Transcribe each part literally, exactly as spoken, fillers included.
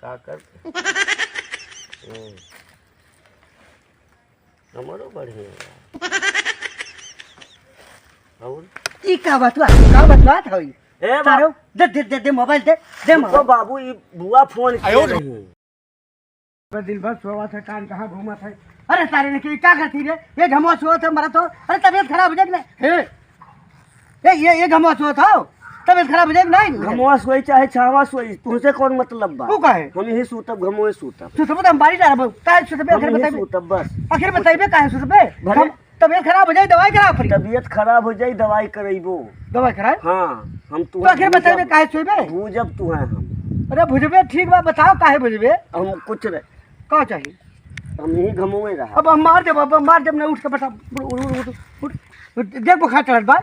का कर? हम्म। हमरो बढ़िया बा। और? ई का बतवा, का बतवा था ई? ए बा- तारो, दे, दे, दे, दे मोबाइल दे, दे रुको मोबाइल। बाबू, ई बुआ फोन किए रही। पूरा दिन भर सोवत है, कान कहाँ घूमत है। अरे सारे ने की का करती रे? ये घमवा सोवत है, मरत हो। अरे तबीयत खराब हो जाए कि नहीं? हे, ए, ये, ये घमवा सोवत हो? तबीयत खराब हो जाए कि नहीं? घमवा सोई चाहे छावा सोई, तुमसे कौन मतलब बा? तू काहे? हम यही सूतब, घमवे सूतब। सुतबे तो हम बारी डारबो। काहे सुतबे? हम आखिर यही बताइबे। सूतब बस। आखिर बताइबे काहे सुतबे? भले हम तबीयत खराब हो जाए, दवाई कराओ फिर। तबीयत खराब हो जाए, दवाई करइबो। दवाई कराए? हाँ, हम तू तो आखिर बताइबे काहे सोइबे? भूजब तू है हम। अरे भुजबे ठीक बा, बताओ काहे भुजबे? हम कुछ रहे। का चाहिए? हम यही घमवे रहा। अब हम मार देब, अब हम मार देब ना, उठ के बता, उठ, उठ, उठ, उठ, उठ, देख बुखार चढ़त बा।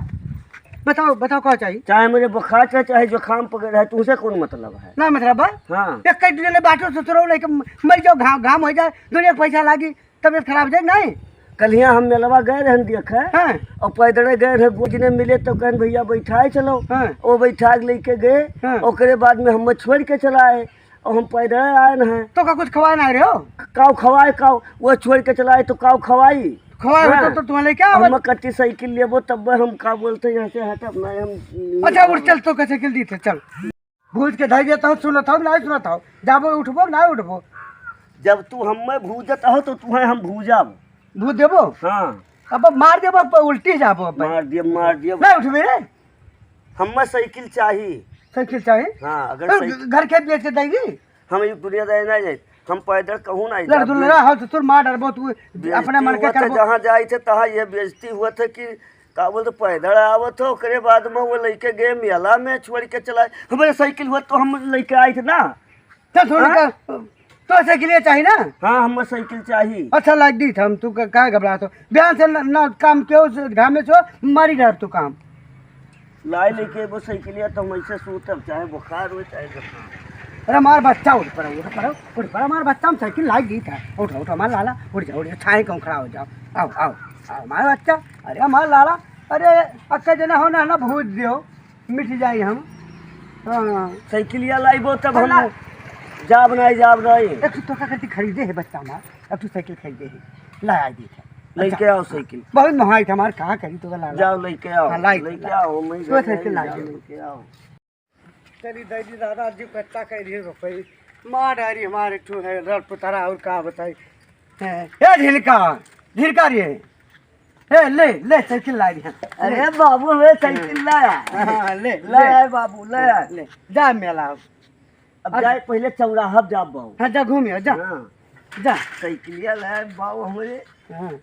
बताओ, बताओ का चाहिए? चाहे मुझे बुखार चढ़े, चाहे जुकाम पकड़ रहे, तुमसे कौन मतलब है? ना मतलब बा? हाँ। एक कई दिन बाटो ससुरो लेके मर जाओ, घाम, घाम हो जाए, दुनिया के पैसा लागी। तबीयत खराब हो जाए, नहीं? कल यहाँ हम मेलवा गए रहन देखे, हाँ। और पैदल गए रहे, गोज ने मिले तो कहन, "भैया बैठाए चलो।" हाँ। वो बैठा के लेके गए, हाँ। ओकरे बाद में हम छोड़ के चला आए, और हम पैदल आए न हैं। तो का कुछ खवाए ना रहे हो? काव खवाए, काव, वो छोड़ के चला आए तो काव खवाई? खवाए हाँ। होता तो तुम्हारे क्या हम आवत? कच्ची साइकिल लेबो तब हम का बोलते हैं, यहाँ से हटब ना हम। अच्छा, उठ चल, तो कैसे साइकिल दी थे, चल। भूज के धइ देता हूँ, सुनत हूँ, नहीं सुनत हूँ। जाबो, उठबो, नहीं उठबो। जब तू हमें भूजत हो, तो तुहें हम भूजब। भूज देबो? हाँ। अब मार देबो, अब उल्टी जाबो अब। मार दिए, मार दिए। नहीं उठबे रे। हमें साइकिल चाही। साइकिल चाही? हाँ, अगर तो साइकिल घर के बेच के देगी? हम ये दुनिया दारी नहीं जाए, हम पैदल कहूँ नहीं लड़ जाब। दुलरा हो, तो तू मार डरबो, तू बेइज्जती अपने मन के हुआ था, करबो। जहाँ जाए थे, तहाँ ये बेइज्जती हुआ था कि का बोलते, पैदल आवत हो, ओकरे बाद में वो लइके गए मेला में, छोड़ के चला आए। हमारे साइकिल हुआ तो हम लइके आए थे ना। चल, छोड़ हाँ? कर, तो साइकिल ये चाहिए ना? हाँ, हमें साइकिल चाहिए। अच्छा, लाग दी था हम, तू का-, काहे घबरात हो? बिहान से ना, ना काम के, उस घामे से मारी डर तू काम। लाई लेके वो साइकिलिया तो हम ऐसे सूतब, चाहे बुखार हो, चाहे जुकाम। अरे हमार बच्चा उठ पड़ा, उठ पड़ा, उठ पड़ा, हमार बच्चा हम साइकिल लाई दी था। उठ, उठ, हमार लाला, उठ जाओ, उठ जाओ, छाए कहूँ खड़ा हो जाओ। आओ, आओ, आओ, हमार बच्चा, अरे हमार लाला, अरे अक्का जना हो ना, ना भूज दियो, मिट जाई हम। हाँ। साइकिलिया लाइबो तब हम अल्लाह। जाब नहीं, जाब नहीं। एक ठो तोका खातिर खरीदे है बच्चा हमार, एक ठो साइकिल खरीदे है, ला आई दी था। लेके अच्छा। आओ साइकिल। बहुत महंगाई था हमार, कहाँ करी तो लाला। जाओ लेके आओ। हाँ, लाई, लेके ला। आओ, मैं तो घर साइकिल नहीं ला जाओ, दे। लेके आओ। चली दीदी दादा जी कच्चा कह रही है रुपये। मार डारी हमारे एक ठो है लड़ पुतरा और का बताई। हैं, ए झिनका, झिनका रे। ए ले, ले साइकिल ला रही है। अरे ले। बाबू, हमें साइकिल लाया। हाँ, ले, ला ले। आए बाबू, ला आए। ले, जा मेला अब। अब अब जाए पहले चौराहा पे जाब बाबू। हाँ, जा घूम आओ, जा। हाँ। जा। साइकिलिया लाए बाबू हमरे। हाँ।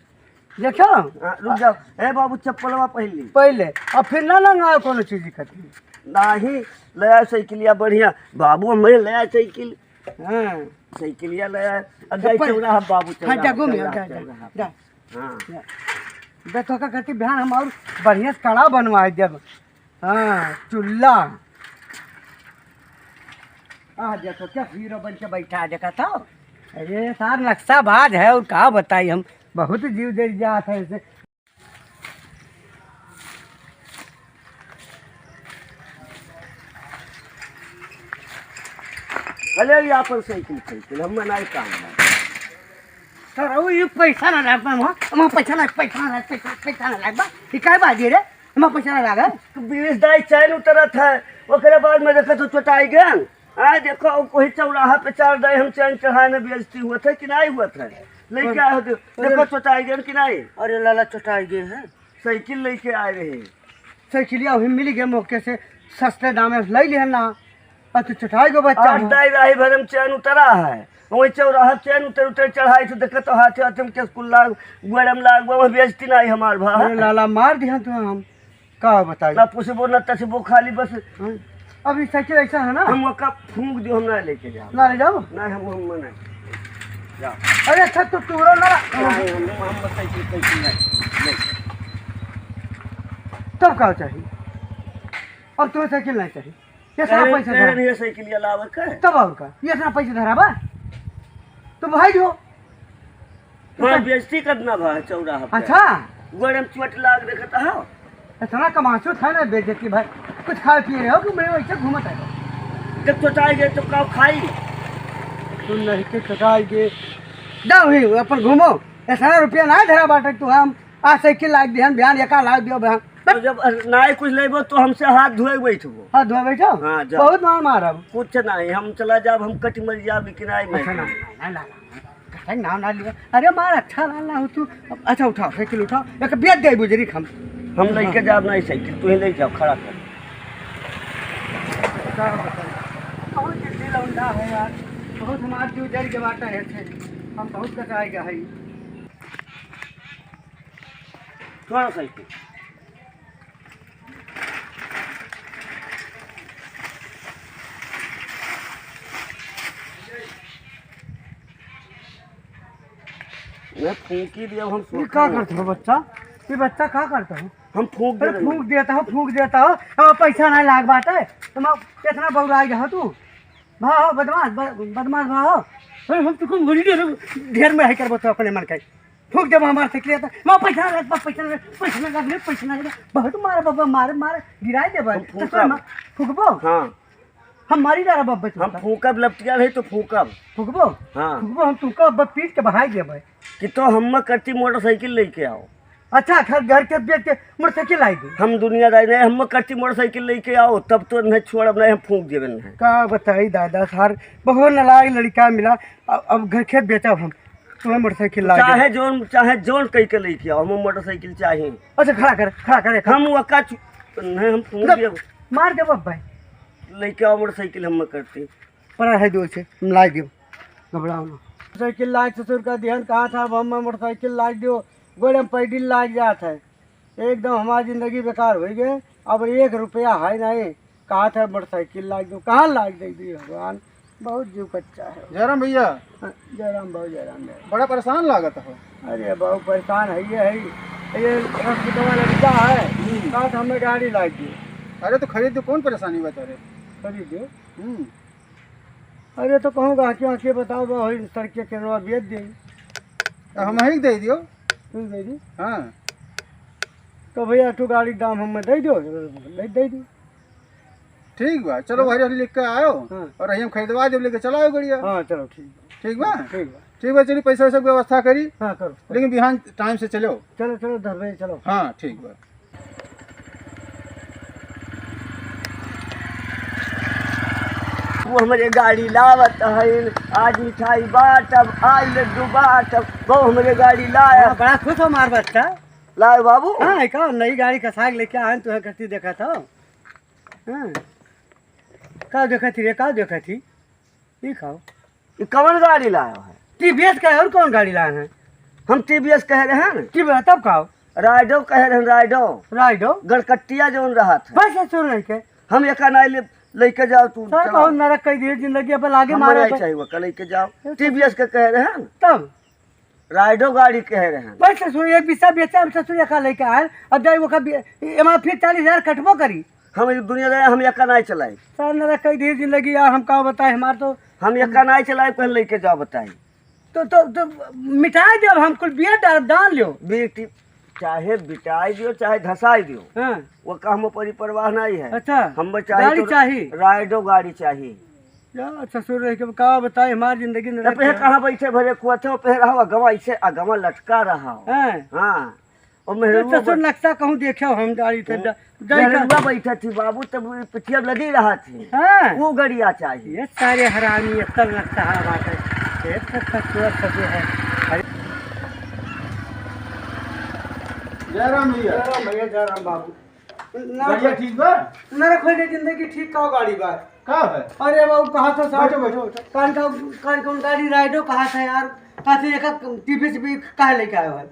देखो। हाँ, रुक जाओ। ए बाबू, चप्पलवा पहन ली। पहले। अब फिर ना लंगाओ कोनो चीज खातिर। नाही, ले आए साइकिलिया बढ़िया। बाबू हमरे ले आए साइकिल। हाँ। साइकिलिया ले आए। अब जाए चप्पल। चौराहा बाबू, हाँ, चौराहा, जा घूम आओ, चौराहा, जा, जा, चौराहा। जा। हाँ। जा। देखो का करती बिहान हम और बढ़िया से कड़ा बनवाए देब। हाँ, चूल्हा। आ देखो, क्या हीरो बन के बैठा है, देखा था? अरे सार नक्शाबाज है, और का बताई हम, बहुत जीव जल जात है इसे। अरे, ये अपन साइकिल, साइकिल, हम नहीं काम है। सर, वो ये पैसा ना लाग बा, वहाँ, वहाँ पैसा ना, पैसा ना, पैसा, पैसा ना लाग बा। ये काहे बाजी रे? हमार पैसा ना लागे। तू बीस दाई चैन उतरत है, ओकरे बाद में देखा तू चोटाई गन। आ देखो, कोई चौराहा पे चार दाई हम चैन चढ़ाए में बेइज्जती हुआ था कि नहीं हुआ था? लेके आए हो तो, अरे। देखो चोटाई गन कि नहीं? अरे लाला चोटाई गए हैं। साइकिल लेके आए रहे। साइकिलिया वही मिल गए मौके से, सस्ते दाम में ले लिया ना। आ तू चोटाई गो बच्चा आठ हो। दाई राही भर हम चैन उतरा है। वही चौराहा चैन उतर उतर चढ़ाई तो देखा तो हाथे हाथे में केस कुल लाग, गोड़म लाग, वहाँ बेइज्जती नहीं हमार भा। अरे लाला मार दिया तू हम। का बताई? ना पूछबो, ना तछबो, खाली बस। हाँ। अब ई साइकिल ऐसा है ना? हम ओका फूंक दियो, हम ना लेके जाओ। ना ले जाओ? ना, हम, हम मना। जाओ। अरे अच्छा, तो तू रो ना। नहीं, हम, हम साइकिल, साइकिल नहीं। ले। तब का चाहिए? अब तुम्हें साइकिल नहीं चाहिए? ये सारा अरे, पैसा अरे, धरा। ये साइकिल ये लावे का है? तब और का? ये सारा पैसा धरा बा? तो भाई जो हाँ, बेइज्जती करना भा चौराहा पे। अच्छा। गोड़े में चोट लाग देखत हो। इतना कमाशो था ना बेइज्जती भाई। कुछ खाए पिए रहे हो कि मैं वैसे घूमत है? जब चोटाई गए तो का खाई? तू नहीं के कटाई के। जाओ ही, अपन घूमो। इतना रुपया ना धरा बाटे तू हम। आज साइकिल लाग दिहन, बिहान एका लाग दियो बिहान। तो जब नाई कुछ लेबो तो हमसे हाथ धोए बैठबो। हाथ धोए बैठो? हाँ, जाओ। बहुत मार मारब। कुछ नहीं, हम चला जाब, हम कट मर जाब, लेकिन आई अच्छा, नहीं। ना, ना, ना, ना, ना। कहीं नाम ना लिया। अरे मार, अच्छा ना, ना हो तू। अच्छा, उठाओ, साइकिल उठाओ। एक बेच दे बुजुर्ग हम। हम लेके जाब ना साइकिल, तू ही ले जाओ, खड़ा कर। का बताई? बहुत जिद्दी लौंडा है यार, बहुत हमार जीव जल के बाटा है थे। हम बहुत कटाए गए है। कौन साइकिल? मैं फूंकी दिया, हम ये का करत हो बच्चा? ये बच्चा का करत हो? हम फूंक दे अरे रहे हैं। फूंक देता हो, फूंक देता हो। अब पैसा नहीं लाग बाटे। तुम कितना बौराई हो तू? भाव बदमाश, ब-, बदमाश भाव। अरे हम तुमको मुड़ी दे रहे, ढेर में है करबो तो अपने मन का। फूंक देबो हमार साइकिल तो। मैं पैसा ना लाग, पैसा ना लाग, पैसा ना लाग, पैसा ना लाग। बहुत मारे बाबा, मारे, मारे, गिराई देबो। हम तो फूंकब। मा-, फूंकबो? हाँ। हम मारी डारा बाबा हम तुमका। फूंकब, लपटिया रही तो फूंकब। फूंकबो? हाँ। फूंकबो, हम तुमका अब पीट के बहाई देबे। कि तो हम करती मोटरसाइकिल लेके आओ। अच्छा, घर, घर के बेच के मोटरसाइकिल लाई दे। हम दुनियादारी नहीं, हम करती मोटरसाइकिल लेके आओ, तब तो नहीं छोड़ब, नहीं हम फूंक देबे नहीं। का बताई दादा सार, बहुत नालायक लड़का मिला। अब, अब घर खेत बेचब हम, तुम्हें मोटरसाइकिल ला दे। चाहे जोन, चाहे जोन कह के लेके आओ, हम मोटरसाइकिल चाहे। अच्छा, खड़ा कर, खड़ा कर, खड़ा। हम वका चु-, नहीं, हम फूंक मतलब, देब। मार देबो भाई। लेके आओ मोटरसाइकिल हम करती। पड़ा है दो से, हम लाई देब, घबराओ ना। मोटरसाइकिल लाग ससुर का दिहन कहा था, अब हम मोटरसाइकिल लाग दियो, गोड़े में पैडिल लाग जात है। एकदम हमार जिंदगी बेकार होइ गए। अब एक रुपया है नहीं, कहा था मोटरसाइकिल लाग दो, कहाँ लाग दे दी भगवान, बहुत जीव कच्चा है। जयराम भैया। हाँ, जयराम बाबू, जयराम, जयराम। बड़ा परेशान लागत हो। अरे बाबू, परेशान है ये है, ये रसगुल्ला लड़का है, हम्म। कहा था हमें गाड़ी लाग दी। अरे तो खरीद दो, कौन परेशानी बता रहे? खरीद दो। हम्म। अरे तो कहूँ गाहकी वाहकी बताओ बा, वही सड़क के किनारा बेच दे। तो हम ही दे दियो। तू दे दी? हाँ। तो भैया तू गाड़ी के दाम हमें दे दो, दे, दे दी। ठीक बा, चलो हाँ। वही लिख के आयो हाँ। और हम खरीदवा दे लेके चलाओ गड़िया। हाँ चलो ठीक बा। ठीक बा? ठीक बा। ठीक बा, चलिए पैसा वैसा के व्यवस्था करी। हाँ करो। लेकिन बिहान टाइम से चलो। चलो चलो दस बजे चलो। हाँ ठीक बा। वो हमरे गाड़ी लावत हइन, आज मिठाई बाँटब, आज लड्डू बाँटब, वो हमरे गाड़ी लाया। हाँ, बड़ा खुश हो हमार बच्चा। लाओ बाबू। हाँ, एक और नई गाड़ी का साग लेके आए, तुहे करती देखा था। हाँ। का देखा थी रे, का देखा थी? ई खाओ। ई कवन गाड़ी लायो है? टीवीएस का है, और कौन गाड़ी लाए हैं? हम टीवीएस कह रहे हैं ना। टीवीएस तब खाओ। राइडो कह रहे हैं, राइडो। राइडो? गड़कट्टिया जौन रहत है। बस, सुन नहीं के। हम एका नहीं ले, लेके जाओ तू, सर, चलाओ। बहुत नरक कह दिए जिंदगी, अब लागे हम मारे नहीं पे। चाहिए, ओका लेके जाओ। ये तो टीवीएस के कह रहे हैं ना। तब? राइडो गाड़ी कह रहे हैं। बस, सुन, एक बिस्सा बेचे, हम ससुर एका लेके आए। अब जाए ओका बि-, एमा फिर चालीस हजार कटबो करी। हम ई दुनिया रहे, हम एका नाई चलाई। साला नरक कई दी जिंदगी यार, हम का बताई, हमार तो हम एका नाई चलाई, पहले लेके जाओ बताई। तो, तो, तो मिटाई दे, हम कुल बिया डाल, डाल लियो। बेटी, चाहे बिटाई दियो, चाहे धसाई दियो। हाँ। वो का हम ऊपर ही परवाह नहीं है। अच्छा। हम चाही गाड़ी तो चाही। राइडो गाड़ी चाही। यार ससुर रह के का बताई, हमार जिंदगी तो नरक पहले है। कहाँ बैठे भरे कुआ थे, पहले रहो, अगवा ऐसे, अगवा लटका रहा हो। हाँ। हाँ। और ये मेहरुआ तो सुन ब-, नक्शा कहूँ देखे हम गाड़ी थे, हम्म। ड-, डर का मेहरुआ बैठा थी बाबू, तब वो पिठिया लदी रहा थी। हाँ। वो गड़िया चाहिए। ये सारे हरामी, ये तब नक्शा है बात है। ये तो ससुर ससुर है। अरे। जयराम भैया। जयराम भैया, जयराम बाबू। ना, गड़िया ठीक बा? ना रखो, ये जिंदगी ठीक का गाड़ी बा। का है? अरे बाबू, कहा था साहब? बैठो, बैठो, बैठो। कान का, कान कौन गाड़ी राइडो कहा था यार? कहा था, एक टीवीएस भी काहे लेके आयो है?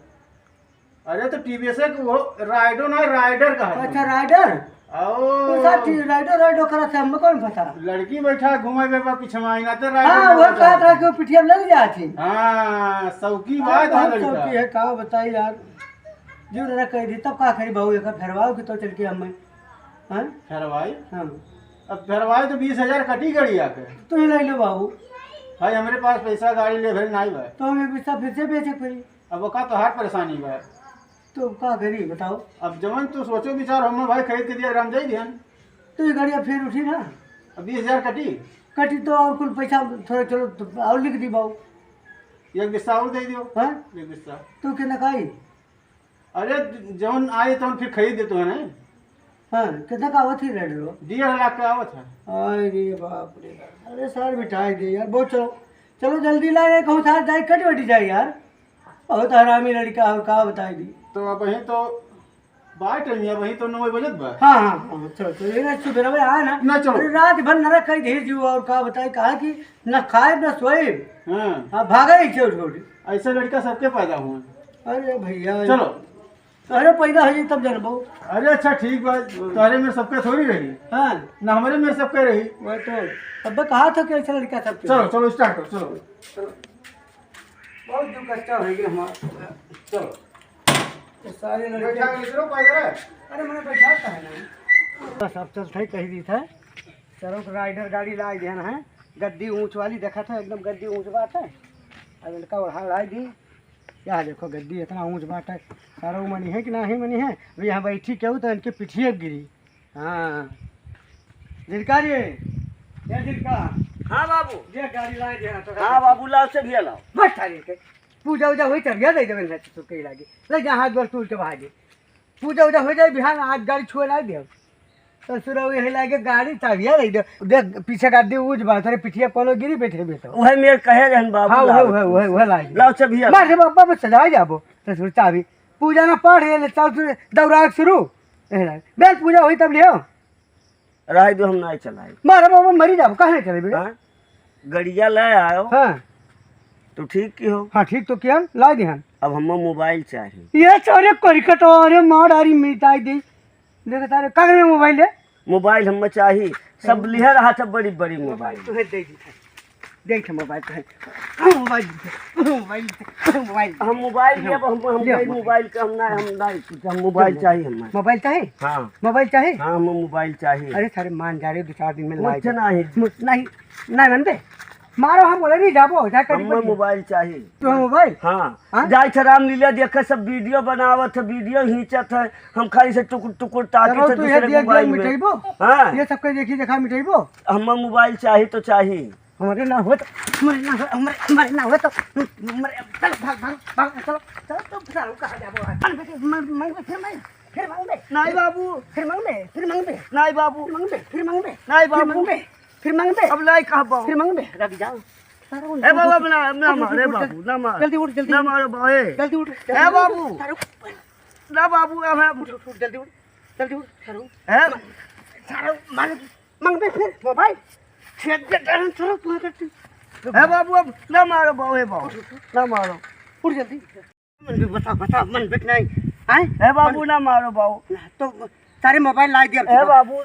अरे तो टीवीएस है कि वो राइडो ना, राइडर कहा था। अच्छा, राइडर? आओ। तो साहब, टी-, राइडो, राइडो करा था, हमको कौन पता? लड़की बैठा घूमे बे बा पीछे में, ना तो राइडो हाँ, ना वो बैठा। कहा था कि वो पिठिया में लग जाती। हाँ, सौकी हाँ, बात है बहुत लड़का। सौकी है, का बताई यार। जो जरा कह दी, तब का करी बाबू, एक फेरवाओ कि तो चल के हमें। हाँ? फेरवाई? हाँ। अब फेरवाई तो बीस हजार कटी गड़िया के। तो ही ले लो बाबू। भाई, हमरे पास पैसा गाड़ी ले भरे नाई बा। तो हमें पैसा फिर से बेचे के पड़ी। अब ओका तोहार परेशानी बा। तो का करी बताओ? अब जवन तू सोचो विचार, हमर भाई खरीद के दिया, राम जाई दिहन। तो ये गाड़ी अब फिर उठी ना। अब बीस हजार कटी। कटी तो और कुल पैसा थोड़ा चलो तो और लिख दी बाबू। एक बिस्सा और दे दियो। हाँ? एक बिस्सा। तो के नकाई? अरे, जौन आए तौन फिर खरीद देतो है ना। हाँ, कितना का आवत ही रेट लो? डेढ़ लाख का आवत है। अरे बाप रे बाप। अरे सर, मिटाई दे यार, बहुत चलो, चलो जल्दी ला रे, कहूँ साथ जाए, कट वटी जाए यार। बहुत हरामी लड़का हो, का बताई दी। तो अब वहीं तो बाय टाइम है, वहीं तो नौ बजत बा। हाँ, हाँ, हाँ, चलो, चलो, ये ना सुबह में आया ना। ना, चलो। अरे, रात भर नरक कई धीर जीव और का बताई, कहा कि ना खाए ना सोए। हाँ। हाँ, भागा ही छोड़ छोड़। ऐसे लड़का सबके पैदा हुए। अरे भैया। चलो। अरे पैदा हो जाई तब जानबो। अरे अच्छा ठीक बा, तोहरे में सबके थोड़ी रही। हाँ। ना हमरे में सबके रही। वही तो। तब कहा था कि ऐसा लड़का सबके। चलो, चलो, स्टार्ट करो, चलो। चलो। बहुत दुख कष्ट हो गया हमारा। चलो। ये सारे लड़के बैठा के चलो, पैदल है। अरे मैंने बैठा था है ना। बस अब चलते ही कही दी था। चलो तो राइडर गाड़ी ला दिया ना है। गद्दी ऊंच वाली देखा था, एकदम गद्दी ऊंच बात है। अब इनका ओढ़ा लाई दी। क्या देखो गद्दी इतना ऊंच बात है। सारा मनी है कि ना ही मनी है। अभी यहाँ बैठी केहू तो इनके पिठिए गिरी। हाँ। झिनका रे, ए झिनका। हाँ बाबू। ये गाड़ी लाए दे, हाँ, तो हाँ बाबू, लाओ से भी लाओ। बस थारी के। पूजा उजा होई, चाबिया दे देबे ना, तो कही लागे। ले जा, हाथ गोड़ तोड़ के भागे। पूजा उजा हो जाए, बिहान आज गाड़ी छुए ना दे। ससुर, यही लागे गाड़ी, चाबिया दे दे। देख, पीछे का दे, उज बात रे, पिठिया कोनो गिरी बैठे बेटा। वही मेर कहे रहन बाबू, हाँ, लाओ। वही, वही, वही, वही लागे। लाओ चाबिया। मार रे बाबा, बस चला जाबो। ससुर, चाबी। पूजा ना पढ़, ये ले, चल तू दौड़ा शुरू। ए, बेल पूजा होई तब लियो। रहे दो, हम नाहीं चलाए। मारा बाबा, मरी जाबो, काहे नाहीं चलाए बेटा? हाँ? गड़िया ले आयो। हाँ। तो ठीक की हो। हाँ, ठीक तो किया, ला दिहन। अब हमें मोबाइल चाहिए। ये सारे करिकट, अरे मार डारी मिटाई दे। देख तारे, कागज में मोबाइल है? मोबाइल हमें चाहिए। सब लिहे रहा था बड़ी बड़ी मोबाइल। तुम्हें दे दी था। देख मोबाइल तो है। मोबाइल, मोबाइल, मोबाइल। हम मोबाइल लेब, हम, हम ले कई मोबाइल। मोबाइल के हम ना, हम ना, हम मोबाइल ले। चाहिए हमें। मोबाइल चाही? हाँ। मोबाइल चाही? हाँ, हमें मोबाइल चाहिए। अरे सारे मान जा रहे, दो चार दिन में ला कुछ दे। नहीं। मु-, नहीं, नहीं मानबे। मारो, हम बोले नहीं जाबो, जा करी हमें बोली। मोबाइल चाहिए। तो मोबाइल? हाँ। हाँ? जाए थे रामलीला देखे, सब वीडियो बनावत है, वीडियो खींचत है, हम खाली से टुकुर टुकुर ताकत चलो, है तू ये दूसरे देख, देख मोबाइल में। मिटाइबो? हाँ। ये सबके देखी देखा मिटाइबो? हमें मोबाइल चाहिए तो चाहिए। हमरे ना होत, हमरे ना होत, हमरे, हमरे ना होत, हमरे, चल, भाग, भाग, भाग, चलो, चलो, तो सारू कहाँ जाबो आज? मन में, मन, मन में फिर मैं, फिर मन में। नहीं बाबू। फिर मन में, फिर मन में। नहीं बाबू। फिर मन में, फिर मन में। नहीं फिर बाबू। मन में, फिर मन में। अब नहीं कहबो। फिर मन में, रख जाओ। सारू ए बाबा, उठ, ना, ना उठ, मारे उठ, उठ, बाबू, ना मार। जल्दी उठ, जल्दी ना उठ। मारो बाबू, ए। जल्दी उठ, ए जल्दी उठ। बाबू। सारू। ना बाबू, अब है। उठ, उठ, उठ, जल्दी उठ, जल्दी उठ, सारू। ए? सारू, मार। मंगबे फिर मोबाइल। छेद के डरन छोड़ो, तू करती। ए बाबू, अब ना मारो बाबू, ए बाबू, ना मारो। उठ जल्दी। मन भी बता, बता, मन बिक नहीं। आए? ए बाबू, मन ना मारो बाबू। ना, तो सारे मोबाइल ला दिया ए बाबू,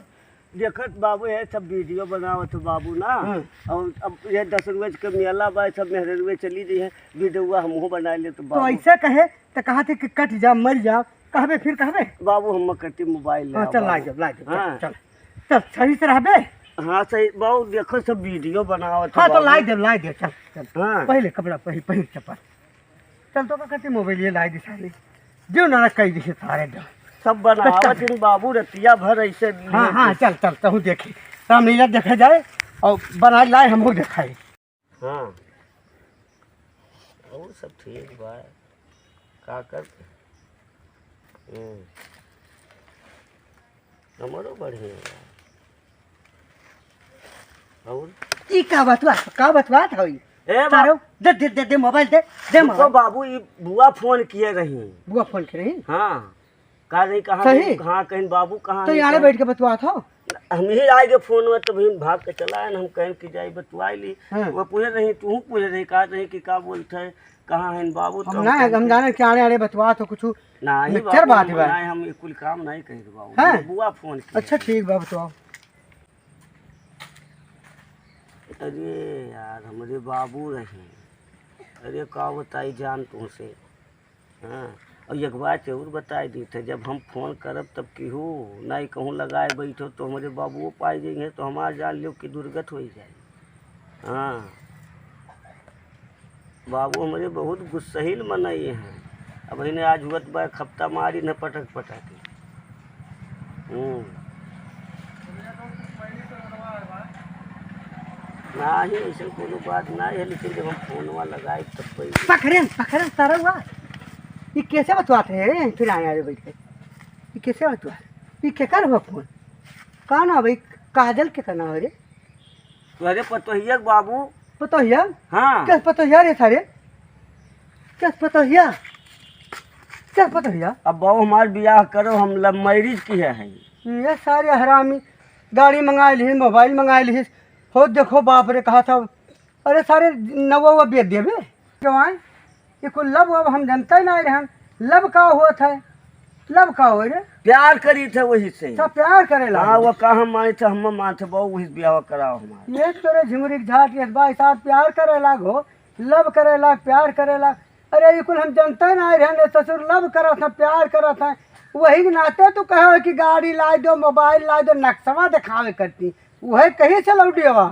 देखत बाबू, ये सब वीडियो बनावत हो बाबू ना। हाँ। और अब ये दस रोज के मेला बा, सब मेहररुए चली रही है, वीडियो हमहू बना ले तो तो बाबू। ऐसे कहे, तो कहा थे कि कट जा, मर जा, कहबे फिर कहबे? बाबू, हम कटी मोबाइल ले हाँ, आओ चल, ला बाबू। जब, ला जब, हाँ। चल, चल, चल, सही से रहबे? हाँ, सही। बाबू, देखो, सब वीडियो बनावत हाँ, तो बाबू। लाई दे, लाई दे, चल, चल। हाँ। पहले कपड़ा पहिर, पहिर चप्पल। चल, तो का कटी मोबाइल ये लाई दे सारे। जो ना कही दिसे सारे दो। सब बनावत चल। इन बाबू, रतिया भर ऐसे हाँ, हाँ, चल, चल, तहू देखी। रामलीला देखे जाए और बना लाए, हमहू देखाई। हाँ, और सब ठीक बा। का कर? हम्म। हमरो बढ़िया बा। और? ई का बतवा, का बतवात हई? ए बा- तारो, दे, दे, दे, दे मोबाइल दे, दे रुको मोबाइल। बाबू, ई बुआ फोन किए रही। बुआ फोन किए रही? हाँ। का नहीं कहाँ सही? कहीं, कहाँ कहीं बाबू कहाँ तो है, यहाँ कहाँ? बैठ के बतवात हो? हम ही आए के फोन में, तब हम भाग के चला आए, हम कहें कि जाई बतवाई ली। हाँ। वो पूछे रही, तू पूछे रही, कहा रही कि का बोलत है, कहाँ है बाबू? हम तो ना, हम कहें हम कि जाने क्या आने आने बतवात हो कुछ। नहीं मिक्सचर बाबू, बात है भाई। नहीं, हम ये कुल काम नहीं कहे बाबू। हाँ? ये बुआ फोन किए। अच्छा, ठीक बा, बतवाओ। अरे यार, हमरे बाबू रहे। अरे का बताई जान तुमसे। हाँ, और एक बात और बताई दी थे, जब हम फोन करब तब केहू नहीं कहूँ लगाए बैठो तो हमरे बाबुओ पाई जाइए तो हमार जान लियो कि दुर्गत हो जाए। हाँ, बाबू हमरे बहुत गुस्सहीन मनई हैं। अब इन्हें आज हुआ तो एक हफ्ता मारी न पटक पटक। हम्म। नाही, ऐसे कोनो बात नाही है, लेकिन जब हम फोनवा लगाई तब पहिले पकड़ेन, पकड़ेन सारा हुआ। ये कैसे बतवात है? फिर आया रे बैठ के। ये कैसे बतवात? ये केकर हुआ फोन? का ना भाई, काजल के का ना हो रे? तोहरे पतोहिया के बाबू। पतोहिया? हाँ। क्या पतोहिया रे सारे? क्या पतोहिया? क्या पतोहिया? अब बाबू हमार बियाह करो, हम लव मैरिज किहे हैं। ये सारे हरामी गाड़ी मंगाए लिहिस, मोबाइल मंगाए लिहिस। हो देखो बाप रे, कहा था, अरे सारे नवा उवा बेच देबे। जवान, ये कुल लव अब हम जनता ही नाही रहन। लव का होत है? लव का हो रे? प्यार करी थे वही से। अच्छा, प्यार करे लाग। हाँ, वो का हम मानी थे, हम मानते बाबू वही बियाह कराओ हमार। ये तोरे झिमुरी के झाट, ये भाई साहब प्यार करे लाग हो, लव करे लाग, प्यार करे लाग। अरे ये कुल हम जनता ही नाही रहन, ये ससुर लव करत है, प्यार करत है। वही के नाते तू कहे कि गाड़ी लाए दो, मोबाइल लाए दो, नक्शवा दिखावे करती। वही कहीं से लौटी हवा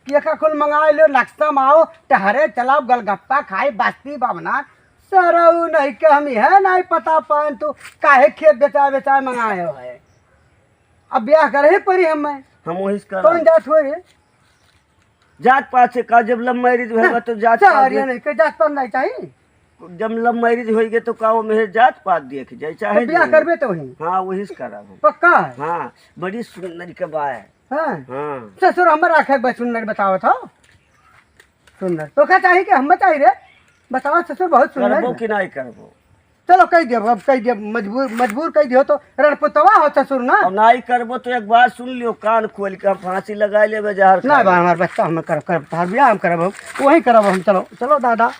कि एका कुल मंगाए लो, नक्शा में आओ, टहरे चलाओ, गलगप्पा खाए, बस्ती बमना। सरऊ नहीं के हम यह नहीं पता पाएन तू काहे खेत बेचाए बेचाए मंगाए हो है। अब ब्याह करे ही पड़ी हमें। हम वही से कौन करब। जात हो रे? जात पात से का, जब लव मैरिज होगा तो जात पात सारे दे-, नहीं के जात पात नहीं चाहिए। जब लव मैरिज होइगे तो का वो मेरे जात पात देख जाए, चाहे तो ब्याह जो। करबे तो वही। हाँ, वही से करब हम। पक्का है? हाँ, बड़ी सुंदर के बाय। हाँ। हाँ। ससुर हमर आँखे बस सुंदर बतावत हो। सुंदर। तो का चाही कि हम बताई रे? बतावा ससुर बहुत सुंदर करबो बा। कि नाही करबो? चलो कह दियो, अब कह दियो, मजबूर, मजबूर कह दियो तो रणपुतवा हो ससुर ना। अब नाही करबो तो एक बात सुन लियो, कान खोल के हम फांसी लगाए लेबे जहर ना खाए। बा हमार बच्चा, हम करब, करब, तोहार बियाह हम करब, हम वही करब हम। चलो, चलो दादा।